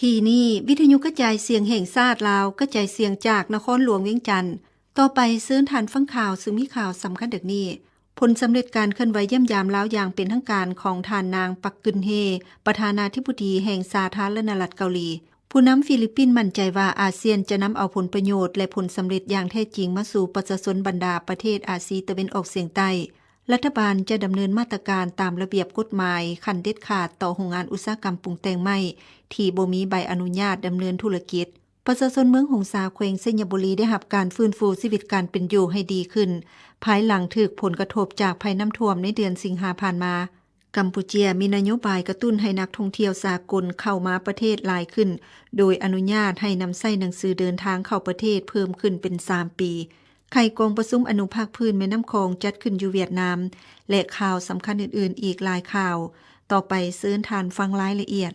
ທີ່ນີ້ ວິທະຍຸກະຈາຍສຽງແຫ່ງຊາດລາວ ກະຈາຍສຽງຈາກນະຄອນຫຼວງວຽງຈັນ. ຕໍ່ໄປເຊີນທ່ານຟັງຂ່າວ ຊຶ່ງມີຂ່າວສຳຄັນດັ່ງນີ້. ຜົນສຳເລັດການເຄື່ອນໄຫວຢ້ຽມຢາມລາວຢ່າງເປັນທາງການຂອງທ່ານນາງ ປັກກຶນເຮ ປະທານາທິບໍດີແຫ່ງສາທາລະນະລັດເກົາຫຼີ. ຜູ້ນຳຟີລິບປິນໝັ້ນໃຈວ່າ ອາຊຽນຈະນຳເອົາຜົນປະໂຫຍດ ແລະ ຜົນສຳເລັດຢ່າງແທ້ຈິງມາສູ່ປະຊາຊົນບັນດາປະເທດອາຊີຕາເວັນອອກສຽງໃຕ້. ລັດຖະບານຈະດຳເນີນມາດຕະການຕາມລະບຽບກົດໝາຍຂັ້ນເດັດຂາດຕໍ່ໂຮງງານອຸດສາຫະກຳປຸງແຕ່ງໄມ້ທີ່ບໍ່ມີໃບອະນຸຍາດດຳເນີນທຸລະກິດ. ປະຊາຊົນເມືອງຫົງສາ ແຂວງໄຊຍະບູລີ ໄດ້ຮັບການຟື້ນຟູຊີວິດການເປັນຢູ່ໃຫ້ດີຂຶ້ນ ພາຍຫຼັງຖືກຜົນກະທົບຈາກໄພນ້ຳຖ້ວມໃນເດືອນສິງຫາຜ່ານມາ. ກຳປູເຈຍມີນະໂຍບາຍກະຕຸ້ນໃຫ້ນັກທ່ອງທ່ຽວສາກົນເຂົ້າມາປະເທດຫຼາຍຂຶ້ນ ໂດຍອະນຸຍາດໃຫ້ນຳໃຊ້ໜັງສືເດີນທາງເຂົ້າປະເທດເພີ່ມຂຶ້ນເປັນສາມປີ. ໄຂກອງປະຊຸມອະນຸພາກພື້ນແມ່ນ້ຳຂອງຈັດຂຶ້ນຢູ່ຫວຽດນາມ ແລະ ຂ່າວສຳຄັນອື່ນໆອີກຫຼາຍຂ່າວ. ຕໍ່ໄປເຊີນທ່ານຟັງລາຍລະອຽດ.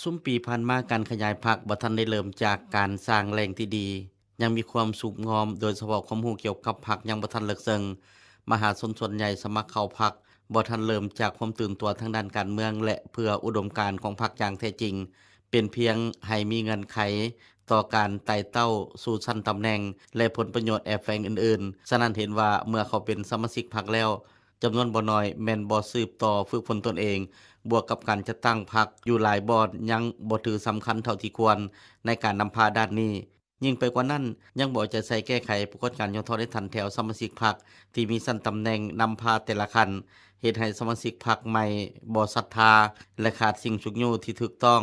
ຊຸມປີຜ່ານມາ ການຂະຫຍາຍພັກບໍ່ທັນໄດ້ເລີ່ມຈາກການສ້າງແຫຼ່ງທີ່ດີ, ຍັງມີຄວາມຊຸບງອມ, ໂດຍສະເພາະຄວາມຮູ້ກ່ຽວກັບພັກຍັງບໍ່ທັນເລິກເຊິ່ງ. ມະຫາຊົນສ່ວນໃຫຍ່ສະໝັກເຂົ້າພັກ ບໍ່ທັນເລີ່ມຈາກຄວາມຕື່ນຕົວທາງດ້ານການເມືອງ ແລະ ເພື່ອອຸດົມການຂອງພັກຢ່າງແທ້ຈິງ, ເປັນພຽງໃຫ້ມີເງື່ອນໄຂຕໍ່ການໄຕ່ເຕົ້າສູ່ຊັ້ນຕຳແໜ່ງ ແລະ ຜົນປະໂຫຍດແອບແຝງອື່ນໆ. ສະນັ້ນເຫັນວ່າເມື່ອເຂົາເປັນສະມາຊິກພັກແລ້ວ, ຈຳນວນບໍ່ໜ້ອຍແມ່ນບໍ່ສືບຕໍ່ຝຶກຝົນຕົນເອງ, ບວກກັບການຈັດຕັ້ງພັກຢູ່ຫຼາຍບ່ອນຍັງບໍ່ຖືສຳຄັນເທົ່າທີ່ຄວນໃນການນຳພາດ້ານນີ້. ຍິ່ງໄປກວ່ານັ້ນ, ຍັງບໍ່ເອົາໃຈໃສ່ແກ້ໄຂປາກົດການຫຍໍ້ທໍ້ໃນຖັນແຖວສະມາຊິກພັກທີ່ມີຊັ້ນຕຳແໜ່ງນຳພາແຕ່ລະຂັ້ນ, ເຮັດໃຫ້ສະມາຊິກພັກໃໝ່ບໍ່ສັດທາ ແລະ ຂາດສິ່ງຊຸກຍູ້ທີ່ຖືກຕ້ອງ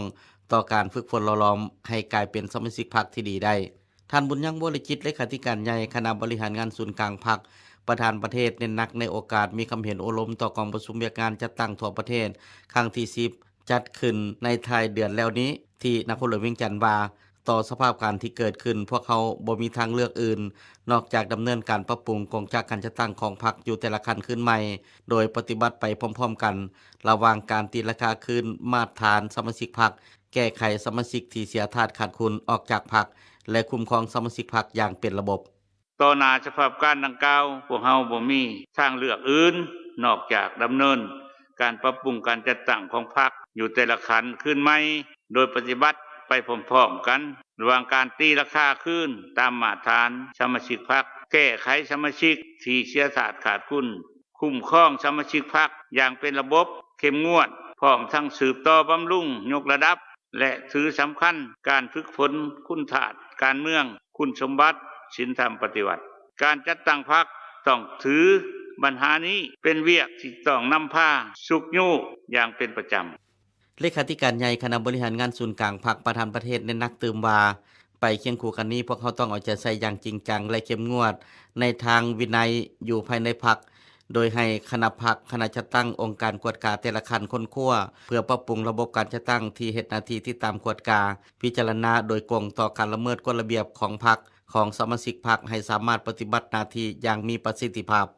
ຕໍ່ການຝຶກຝົນຫຼໍ່ຫຼອມໃຫ້ກາຍເປັນສະມາຊິກພັກທີ່ດີໄດ້. ທ່ານ ບຸນຍັງ ວໍລະຈິດ ເລຂາທິການໃຫຍ່ຄະນະບໍລິຫານງານສູນກາງພັກ ປະທານປະເທດ ເນັ້ນໜັກໃນໂອກາດມີຄຳເຫັນໂອ້ລົມຕໍ່ກອງປະຊຸມວຽກງານຈັດຕັ້ງທົ່ວປະເທດຄັ້ງທີສິບ ຈັດຂຶ້ນໃນທ້າຍເດືອນແລ້ວນີ້ ທີ່ນະຄອນຫຼວງວຽງຈັນວ່າ, ຕໍ່ສະພາບການທີ່ເກີດຂຶ້ນ, ພວກເຮົາບໍ່ມີທາງເລືອກອື່ນນອກຈາກດຳເນີນການປັບປຸງກົງຈັກການຈັດຕັ້ງຂອງພັກຢູ່ແຕ່ລະຂັ້ນຄືນໃໝ່, ໂດຍປະຕິບັດໄປພ້ອມໆກັນ ລະຫວ່າງການຕີລາຄາຄືນມາດຖານສະມາຊິກພັກ, ແກ້ໄຂສະມາຊິກທີ່ເສຍທາດຂາດຄຸນອອກຈາກພັກ ແລະ ຄຸ້ມຄອງສະມາຊິກພັກຢ່າງເປັນລະບົບ. ຕໍ່ໜ້າສະພາບການດັ່ງກ່າວ, ພວກເຮົາບໍ່ມີທາງເລືອກອື່ນນອກຈາກດຳເນີນການປັບປຸງການຈັດຕັ້ງຂອງພັກຢູ່ແຕ່ລະຂັ້ນຄືນໃໝ່, ໂດຍປະຕິບັດໄປພ້ອມໆກັນ ລະຫວ່າງການຕີລາຄາຄືນຕາມມາດຖານສະມາຊິກພັກ, ແກ້ໄຂສະມາຊິກທີ່ເສຍທາດຂາດຄຸນ, ຄຸ້ມຄອງສະມາຊິກພັກຢ່າງເປັນລະບົບ, ເຂັ້ມງວດ, ພ້ອມທັງສືບຕໍ່ບຳລຸງ, ຍົກລະດັບ ແລະ ຖືສຳຄັນການຝຶກຝົນຄຸນທາດການເມືອງ, ຄຸນສົມບັດ, ສິນທຳປະຕິວັດ. ການຈັດຕັ້ງພັກຕ້ອງຖືບັນຫານີ້ເປັນວຽກທີ່ຕ້ອງນຳພາຊຸກຍູ້ຢ່າງເປັນປະຈຳ. ເລຂາທິການໃຫຍ່ຄະນະບໍລິຫານງານສູນກາງພັກ ປະທານປະເທດ ເນັ້ນໜັກຕື່ມວ່າ, ໄປຄຽງຄູ່ກັນນີ້, ພວກເຮົາຕ້ອງເອົາໃຈໃສ່ຢ່າງຈິງຈັງ ແລະ ເຂັ້ມງວດໃນທາງວິໄນຢູ່ພາຍໃນພັກ, ໂດຍໃຫ້ຄະນະພັກ, ຄະນະຈັດຕັ້ງ, ອົງການກວດກາແຕ່ລະຂັ້ນຄົ້ນຄວ້າ ເພື່ອປັບປຸງລະບົບການຈັດຕັ້ງທີ່ເຮັດໜ້າທີ່ຕິດຕາມກວດກາ, ພິຈາລະນາໂດຍກົງຕໍ່ການລະເມີດກົດລະບຽບຂອງພັກ, ຂອງສະມາຊິກພັກ ໃຫ້ສາມາດປະຕິບັດໜ້າທີ່ຢ່າງມີປະສິດທິພາບ.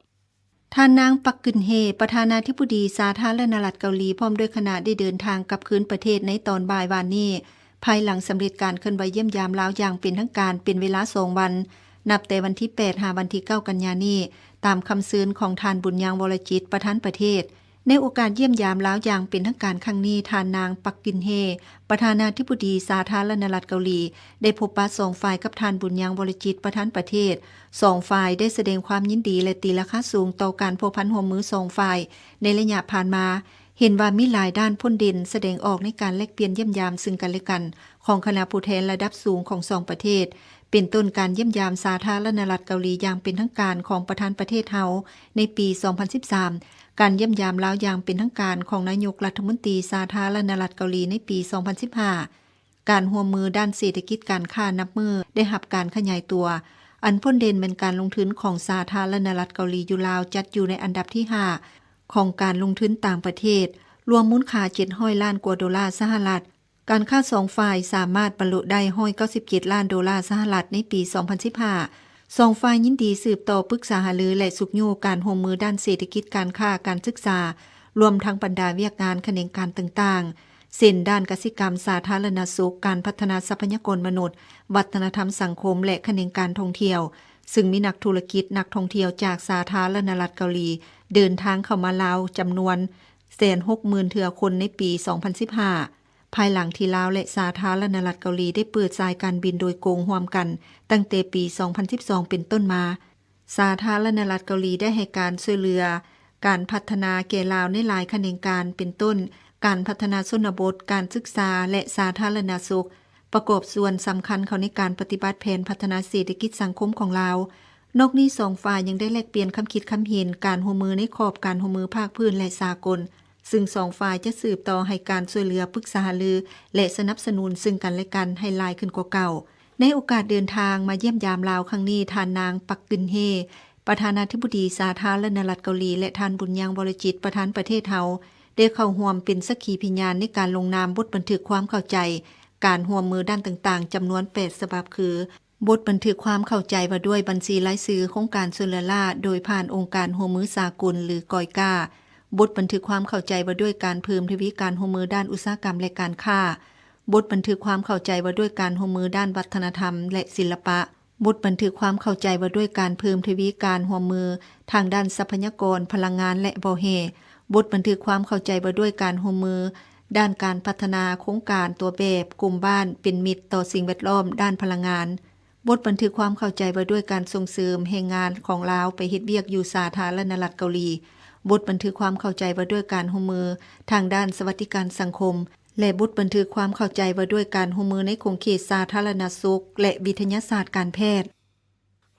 ທ່ານນາງ ປັກກຶນເຮ ປະທານາທິບໍດີສາທາລະນະລັດເກົາຫຼີ ພ້ອມດ້ວຍຄະນະໄດ້ເດີນທາງກັບຄືນປະເທດໃນຕອນບ່າຍວານນີ້, ພາຍຫຼັງສຳເລັດການເຄື່ອນໄຫວຢ້ຽມຢາມລາວຢ່າງເປັນທາງການເປັນເວລາສອງວັນ, ນັບແຕ່ວັນທີແປດ ຫາວັນທີເກົ້າ ກັນຍານີ້, ຕາມຄຳເຊີນຂອງທ່ານ ບຸນຍັງ ວໍລະຈິດ ປະທານປະເທດ. ໃນໂອກາດຢ້ຽມຢາມລາວຢ່າງເປັນທາງການຄັ້ງນີ້, ທ່ານນາງ ປັກກຶນເຮ ປະທານາທິບໍດີສາທາລະນະລັດເກົາຫຼີ ໄດ້ພົບປະສອງຝ່າຍກັບທ່ານ ບຸນຍັງ ວໍລະຈິດ ປະທານປະເທດ. ສອງຝ່າຍໄດ້ສະແດງຄວາມຍິນດີ ແລະ ຕີລາຄາສູງຕໍ່ການພົວພັນຮ່ວມມືສອງຝ່າຍໃນໄລຍະຜ່ານມາ, ເຫັນວ່າມີຫຼາຍດ້ານພົ້ນເດັ່ນສະແດງອອກໃນການແລກປ່ຽນຢ້ຽມຢາມຊຶ່ງກັນແລະກັນຂອງຄະນະຜູ້ແທນລະດັບສູງຂອງສອງປະເທດ, ເປັນຕົ້ນການຢ້ຽມຢາມສາທາລະນະລັດເກົາຫຼີຢ່າງເປັນທາງການຂອງປະທານປະເທດເຮົາໃນປີສອງພັນສິບສາມ, ການຢ້ຽມຢາມລາວຢ່າງເປັນທາງການຂອງນາຍົກລັດຖະມົນຕີສາທາລະນະລັດເກົາຫຼີໃນປີສອງພັນສິບຫ້າ, ການຮ່ວມມືດ້ານເສດຖະກິດການຄ້ານັບມື້ໄດ້ຮັບການຂະຫຍາຍຕົວ. ອັນພົ້ນເດັ່ນແມ່ນການລົງທຶນຂອງສາທາລະນະລັດເກົາຫຼີຢູ່ລາວ ຈັດຢູ່ໃນອັນດັບທີຫ້າຂອງການລົງທຶນຕ່າງປະເທດ, ລວມມູນຄ່າເຈັດຮ້ອຍລ້ານກວ່າໂດລາສະຫະລັດ. ການຄ້າສອງຝ່າຍສາມາດບັນລຸໄດ້ຮ້ອຍເກົ້າສິບເຈັດລ້ານໂດລາສະຫະລັດໃນປີສອງພັນສິບຫ້າ. ສອງຝ່າຍຍິນດີສືບຕໍ່ປຶກສາຫາລື ແລະ ຊຸກຍູ້ການຮ່ວມມືດ້ານເສດຖະກິດ, ການຄ້າ, ການສຶກສາ, ລວມທັງບັນດາວຽກງານຂະແໜງການຕ່າງໆ ເຊັ່ນ ດ້ານກະສິກຳ, ສາທາລະນະສຸກ, ການພັດທະນາຊັບພະຍາກອນມະນຸດ, ວັດທະນະທຳສັງຄົມ ແລະ ຂະແໜງການທ່ອງທ່ຽວ. ຊຶ່ງມີນັກທຸລະກິດ, ນັກທ່ອງທ່ຽວຈາກສາທາລະນະລັດເກົາຫຼີ ເດີນທາງເຂົ້າມາລາວຈຳນວນ ແສນຫົກໝື່ນເທື່ອຄົນໃນປີ ສອງພັນສິບຫ້າ ພາຍຫຼັງທີ່ລາວ ແລະ ສາທາລະນະລັດເກົາຫຼີ ໄດ້ເປີດສາຍການບິນໂດຍກົງຮ່ວມກັນຕັ້ງແຕ່ປີ ສອງພັນສິບສອງ ເປັນຕົ້ນມາ. ສາທາລະນະລັດເກົາຫຼີ ໄດ້ໃຫ້ການຊ່ວຍເຫຼືອການພັດທະນາແກ່ລາວໃນຫຼາຍຂະແໜງການ ເປັນຕົ້ນ ການພັດທະນາຊົນນະບົດ, ການສຶກສາ ແລະ ສາທາລະນະສຸກ ປະກອບສ່ວນສຳຄັນເຂົ້າໃນການປະຕິບັດແຜນພັດທະນາເສດຖະກິດສັງຄົມຂອງລາວ. ນອກນີ້ ສອງຝ່າຍຍັງໄດ້ແລກປ່ຽນຄຳຄິດຄຳເຫັນ ການຮ່ວມມືໃນຂອບການຮ່ວມມືພາກພື້ນ ແລະ ສາກົນ, ຊຶ່ງສອງຝ່າຍຈະສືບຕໍ່ໃຫ້ການຊ່ວຍເຫຼືອ, ປຶກສາຫາລື ແລະ ສະໜັບສະໜູນຊຶ່ງກັນແລະກັນໃຫ້ຫຼາຍຂຶ້ນກວ່າເກົ່າ. ໃນໂອກາດເດີນທາງມາຢ້ຽມຢາມລາວຄັ້ງນີ້, ທ່ານນາງ ປັກກຶນເຮ ປະທານາທິບໍດີສາທາລະນະລັດເກົາຫຼີ ແລະ ທ່ານ ບຸນຍັງ ວໍລະຈິດ ປະທານປະເທດເຮົາ ໄດ້ເຂົ້າຮ່ວມເປັນສັກຂີພິຍານໃນການລົງນາມບົດບັນທຶກຄວາມເຂົ້າໃຈການຮ່ວມມືດ້ານຕ່າງໆ ຈຳນວນແປດສະບັບ ຄື ບົດບັນທຶກຄວາມເຂົ້າໃຈວ່າດ້ວຍບັນຊີລາຍຊື່ໂຄງການຊ່ວຍເຫຼືອລ້າໂດຍຜ່ານອົງການຮ່ວມມືສາກົນ ຫຼື ກອຍກາ, ບົດບັນທຶກຄວາມເຂົ້າໃຈວ່າດ້ວຍການເພີ່ມທະວີການຮ່ວມມືດ້ານອຸດສາຫະກຳ ແລະ ການຄ້າ, ບົດບັນທຶກຄວາມເຂົ້າໃຈວ່າດ້ວຍການຮ່ວມມືດ້ານວັດທະນະທຳ ແລະ ສິລະປະ, ບົດບັນທຶກຄວາມເຂົ້າໃຈວ່າດ້ວຍການເພີ່ມທະວີການຮ່ວມມືທາງດ້ານຊັບພະຍາກອນພະລັງງານ ແລະ ບໍ່ແຮ່, ບົດບັນທຶກຄວາມເຂົ້າໃຈວ່າດ້ວຍການຮ່ວມມືດ້ານການພັດທະນາໂຄງການຕົວແບບກຸ່ມບ້ານເປັນມິດຕໍ່ສິ່ງແວດລ້ອມດ້ານພະລັງງານ, ບົດບັນທຶກຄວາມເຂົ້າໃຈວ່າດ້ວຍການສົ່ງເສີມແຮງງານຂອງລາວໄປເຮັດວຽກຢູ່ສາທາລະນະລັດເກົາຫຼີ, ບົດບັນທຶກຄວາມເຂົ້າໃຈວ່າດ້ວຍການຮ່ວມມືທາງດ້ານສະຫວັດດີການສັງຄົມ ແລະ ບົດບັນທຶກຄວາມເຂົ້າໃຈວ່າດ້ວຍການຮ່ວມມືໃນຂົງເຂດສາທາລະນະສຸກ ແລະ ວິທະຍາສາດການແພດ.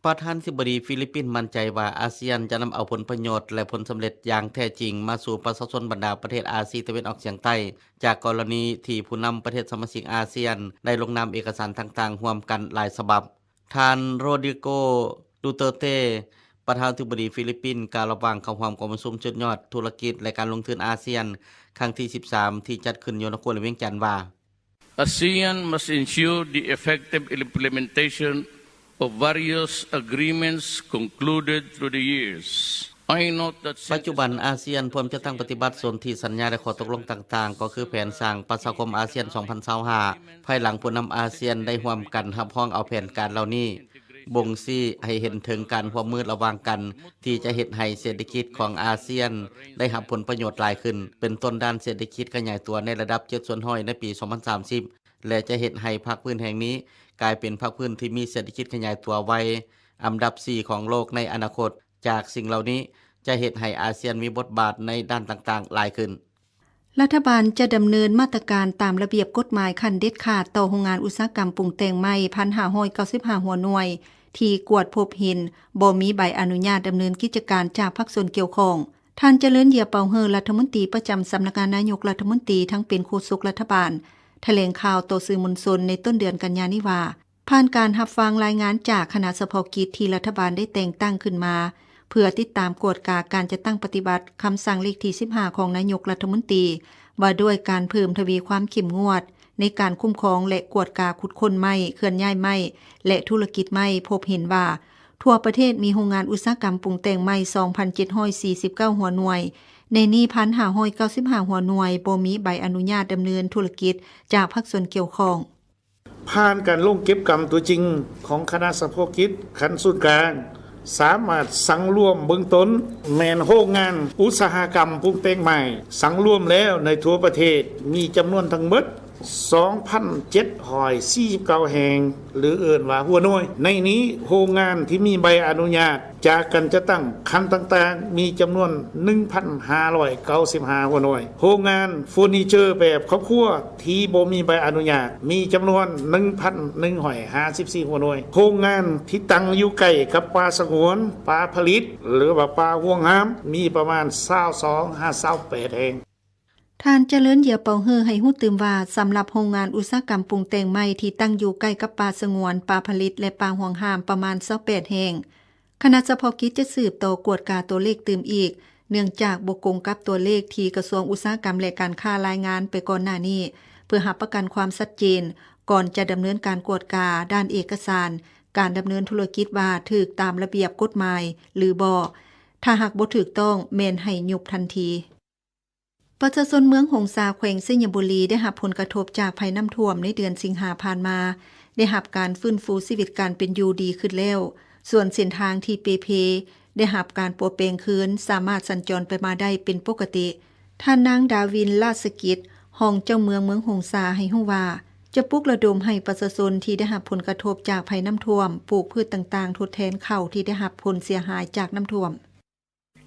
ປະທານາທິບໍດີຟີລິບປິນໝັ້ນໃຈວ່າ ອາຊຽນຈະນຳເອົາຜົນປະໂຫຍດ ແລະ ຜົນສຳເລັດຢ່າງແທ້ຈິງມາສູ່ປະຊາຊົນບັນດາປະເທດອາຊີຕາເວັນອອກສຽງໃຕ້ ຈາກກໍລະນີທີ່ຜູ້ນຳປະເທດສະມາຊິກອາຊຽນໄດ້ລົງນາມເອກະສານຕ່າງໆຮ່ວມກັນຫຼາຍສະບັບ. ທ່ານ ໂຣດຣິໂກ ດູເຕີເຕ ປະທານາທິບໍດີຟີລິບປິນ ກ່າວລະຫວ່າງເຂົ້າຮ່ວມກອງປະຊຸມສຸດຍອດທຸລະກິດ ແລະ ການລົງທຶນອາຊຽນ ຄັ້ງທີສິບສາມ ທີ່ຈັດຂຶ້ນຢູ່ນະຄອນຫຼວງວຽງຈັນວ່າ ASEAN must ensure the effective implementation of various agreements concluded through the years. I note that since ປັດຈຸບັນອາຊຽນພວມຈັດຕັ້ງປະຕິບັດສົນທິສັນຍາ ແລະ ຂໍ້ຕົກລົງຕ່າງໆ ກໍຄືແຜນສ້າງປະຊາຄົມອາຊຽນ ສອງພັນຊາວຫ້າ ພາຍຫຼັງຜູ້ນຳອາຊຽນໄດ້ຮ່ວມກັນຮັບຮອງເອົາແຜນການເຫຼົ່ານີ້ ບົ່ງຊີ້ໃຫ້ເຫັນເຖິງການຮ່ວມມືລະຫວ່າງກັນ ທີ່ຈະເຮັດໃຫ້ເສດຖະກິດຂອງອາຊຽນໄດ້ຮັບຜົນປະໂຫຍດຫຼາຍຂຶ້ນ, ເປັນຕົ້ນດ້ານເສດຖະກິດຂະຫຍາຍຕົວໃນລະດັບເຈັດສ່ວນຮ້ອຍໃນປີສອງພັນສາມສິບ ແລະ ຈະເຮັດໃຫ້ພາກພື້ນແຫ່ງນີ້ກາຍເປັນພາກພື້ນທີ່ມີເສດຖະກິດຂະຫຍາຍຕົວໄວ ອັນດັບສີ່ຂອງໂລກໃນອະນາຄົດ. ຈາກສິ່ງເຫຼົ່ານີ້ຈະເຮັດໃຫ້ອາຊຽນມີບົດບາດໃນດ້ານຕ່າງໆຫຼາຍຂຶ້ນ. ລັດຖະບານຈະດຳເນີນມາດຕະການຕາມລະບຽບກົດໝາຍຂັ້ນເດັດຂາດຕໍ່ໂຮງງານອຸດສາຫະກຳປຸງແຕ່ງໄມ້ ໜຶ່ງພັນຫ້າຮ້ອຍເກົ້າສິບຫ້າຫົວໜ່ວຍ ທີ່ກວດພົບເຫັນບໍ່ມີໃບອະນຸຍາດດຳເນີນກິດຈະການຈາກພາກສ່ວນກ່ຽວຂ້ອງ. ທ່ານ ຈະເລີນ ເຢຍເປົາເຮີ ລັດຖະມົນຕີປະຈຳສຳນັກງານນາຍົກລັດຖະມົນຕີ ທັງເປັນໂຄສົກລັດຖະບານ ຖະແຫຼງຂ່າວຕໍ່ສື່ມວນຊົນໃນຕົ້ນເດືອນກັນຍານີ້ວ່າ ຜ່ານການຮັບຟັງລາຍງານຈາກຄະນະສະເພາະກິດທີ່ລັດຖະບານໄດ້ແຕ່ງຕັ້ງຂຶ້ນມາ ເພື່ອຕິດຕາມກວດກາການຈັດຕັ້ງປະຕິບັດຄຳສັ່ງເລກທີສິບຫ້າຂອງນາຍົກລັດຖະມົນຕີ ວ່າດ້ວຍການເພີ່ມທະວີຄວາມເຂັ້ມງວດໃນການຄຸ້ມຄອງ ແລະ ກວດກາຂຸດຄົ້ນໄມ້, ເຄື່ອນຍ້າຍໄມ້ ແລະ ທຸລະກິດໄມ້ ພົບເຫັນວ່າ ທົ່ວປະເທດມີໂຮງງານອຸດສາຫະກຳປຸງແຕ່ງໄມ້ ສອງພັນເຈັດຮ້ອຍສີ່ສິບເກົ້າຫົວໜ່ວຍ, ໃນນີ້ ໜຶ່ງພັນຫ້າຮ້ອຍເກົ້າສິບຫ້າຫົວໜ່ວຍບໍ່ມີໃບອະນຸຍາດດຳເນີນທຸລະກິດຈາກພາກສ່ວນກ່ຽວຂ້ອງ. ຜ່ານການລົງເກັບກຳຕົວຈິງຂອງຄະນະສະເພາະກິດຂັ້ນສູນກາງ ສາມາດສັງລວມເບື້ອງຕົ້ນແມ່ນໂຮງງານອຸດສາຫະກຳປຸງແຕ່ງໄມ້ ສັງລວມແລ້ວໃນທົ່ວປະເທດມີຈຳນວນທັງໝົດ ສອງພັນເຈັດຮ້ອຍສີ່ສິບເກົ້າແຫ່ງ ຫຼື ເອີ້ນວ່າຫົວໜ່ວຍ. ໃນນີ້ໂຮງງານທີ່ມີໃບອະນຸຍາດຈາກການຈັດຕັ້ງຂັ້ນຕ່າງໆ ມີຈຳນວນ ໜຶ່ງພັນຫ້າຮ້ອຍເກົ້າສິບຫ້າຫົວໜ່ວຍ. ໂຮງງານເຟີນີເຈີແບບຄອບຄົວ ທີ່ບໍ່ມີໃບອະນຸຍາດ ມີຈຳນວນ ໜຶ່ງພັນໜຶ່ງຮ້ອຍຫ້າສິບສີ່ຫົວໜ່ວຍ. ໂຮງງານທີ່ຕັ້ງຢູ່ໃກ້ກັບປ່າສະຫງວນ, ປ່າຜະລິດ ຫຼືວ່າປ່າຫວງຫ້າມ ມີປະມານ ຊາວສອງຫາຊາວແປດແຫ່ງ. ທ່ານ ຈະເລີນ ເຢຍເປົາເຮີ ໃຫ້ຮູ້ຕື່ມວ່າ ສຳລັບໂຮງງານອຸດສາຫະກຳປຸງແຕ່ງໄມ້ທີ່ຕັ້ງຢູ່ໃກ້ກັບປ່າສະຫງວນ, ປ່າຜະລິດ ແລະ ປ່າຫວງຫ້າມປະມານຊາວແປດແຫ່ງ, ຄະນະສະເພາະກິດຈະສືບຕໍ່ກວດກາຕົວເລກຕື່ມອີກ ເນື່ອງຈາກບໍ່ກົງກັບຕົວເລກທີ່ກະຊວງອຸດສາຫະກຳ ແລະ ການຄ້າລາຍງານໄປກ່ອນໜ້ານີ້ ເພື່ອຮັບປະກັນຄວາມຊັດເຈນ ກ່ອນຈະດຳເນີນການກວດກາດ້ານເອກະສານການດຳເນີນທຸລະກິດວ່າຖືກຕາມລະບຽບກົດໝາຍ ຫຼື ບໍ່. ຖ້າຫາກບໍ່ຖືກຕ້ອງ ແມ່ນໃຫ້ຍຸບທັນທີ. ປະຊາຊົນເມືອງຫົງສາ ແຂວງໄຊຍະບູລີ ໄດ້ຮັບຜົນກະທົບຈາກໄພນ້ຳຖ້ວມໃນເດືອນສິງຫາຜ່ານມາ ໄດ້ຮັບການຟື້ນຟູຊີວິດການເປັນຢູ່ດີຂຶ້ນແລ້ວ. ສ່ວນເສັ້ນທາງທີ່ເປ່ເພ ໄດ້ຮັບການປົວແປງຄືນ ສາມາດສັນຈອນໄປມາໄດ້ເປັນປົກກະຕິ. ທ່ານນາງ ດາວິນ ລາຊະກິດ ຮອງເຈົ້າເມືອງເມືອງຫົງສາ ໃຫ້ຮູ້ວ່າ ຈະປຸກລະດົມໃຫ້ປະຊາຊົນທີ່ໄດ້ຮັບຜົນກະທົບຈາກໄພນ້ຳຖ້ວມ ປູກພືດຕ່າງໆ ທົດແທນເຂົ້າທີ່ໄດ້ຮັບຜົນເສຍຫາຍຈາກນ້ຳຖ້ວມ.